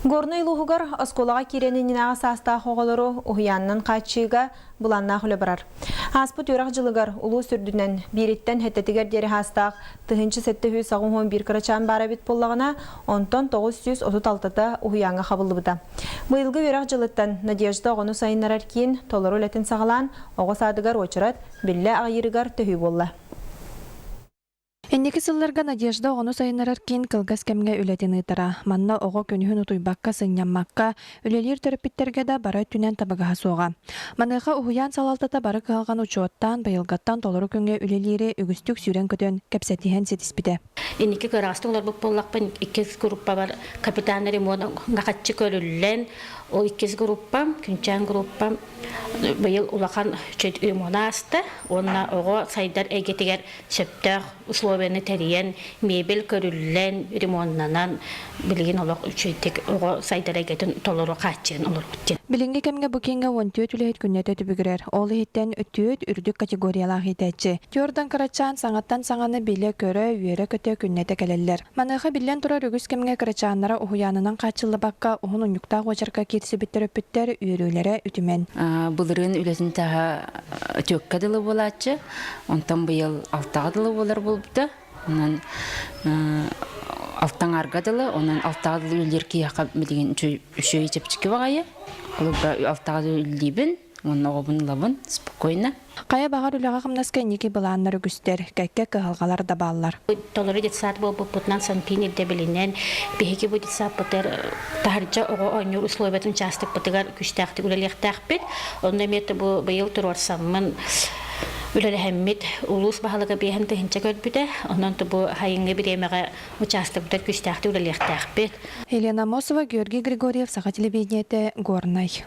Горнай улууһугар оскуолаҕа киирэн иннинээҕи саастаах оҕолору уһуйаанынан хааччыыга былааннаах үлэ барар. Ааспыт үөрэх дьылыгар улуус үрдүнэн биириттэн сэттэтигэр диэри саастаах 1781 кырачаан баар эбит буоллаҕына, онтон 936-та уһуйааҥҥа хабыллыбыта. Быйылгы үөрэх дьылыттан Надежда оҕону сайыннарар киин толору үлэтин саҕалаан, оҕо саадыгар уочарат биллэ аҕыйыырыгар төһүү буолла. Инники сылларга Надежда оҕону сайыннарар киин кылгас кэмҥэ үлэтин ыытара. Манна оҕо күнүһүн утуйбакка, сынньаммакка, үлэлиир төрөппүттэргэ да бары өттүнэн табыгаһа суоҕа. Маныаха уһуйаан салалтата бары кыһалҕаны учуоттаан, быйылгаттан толору күҥҥэ үлэлиири үгүстүк сүүрэн-көтөн, кэпсэтиһэн ситиспитэ. Инники кыраҕастык олорбут буоллахпын, иккис группабар капитан ремонт хаччы көрүллэн, ол иккис группам, Күнчээн группам быйыл улахан ремонт ааста уонна оҕо сайдар эйгэтигэр сөптөөх условияны тэрийэн, мебель көрүллэн, ремоннанан, билигин олох үчүгэйдик оҕо сайдар эйгэтин толору хааччыйан олорбут диэн. Билиҥҥи кэмҥэ бу кииҥҥэ 14 үлэһит күннэтэ түбүгүрэр. Ол иһиттэн түөрт үрдүк категориялаах иитээччи. Түөртэн кырачаан саҥаттан саҥаны билэ-көрө, үөрэ-көтө күннэтэ кэлэллэр. Маныаха биллэн турар үгүс кэмҥэ кырачааннара уһуйаанынан хааччыллыбакка уһун унньуктаах уочарка киирсибит төрөппүттэр үөрүүлэрэ үтүмэн. Былырыын үлэтин таһа түөккэ дылы буолааччы. Онтон быйыл алтаҕа дылы буолар буолбута. Онон алтаҥарга дылы, онон алтаҕа дылы үлэлиир киһиэхэ билигин үчүгэй чэпчэки баҕайы. Холобура алтаҕа дылы үлэлиибин, уонна оҕобун ылабын спокойно. Хайа баҕар үлэҕэ-хамнаска инники былааннар үгүстэр, кэккэ кыһалҕалар да бааллар. Толору детсад буолбуппутунан Санпин ирдэбилинэн биһиги бу детсадпытыгар таһырдьа оҕо оонньуур условиятын учаастакпытыгар күүстээхтик үлэлиэхтээхпит. Онно эмиэ бу быйыл туруорсаммын үлэлэһэммит улуус баһылыга биэһэн тыһыынча көрбүтэ. Онон бу сайыҥҥы бириэмэҕэ учаастакпытыгар күүстээхтик үлэлиэхтээхпит. Елена Амосова, Георгий Григорьев, Саха телевидениетэ, Горнай.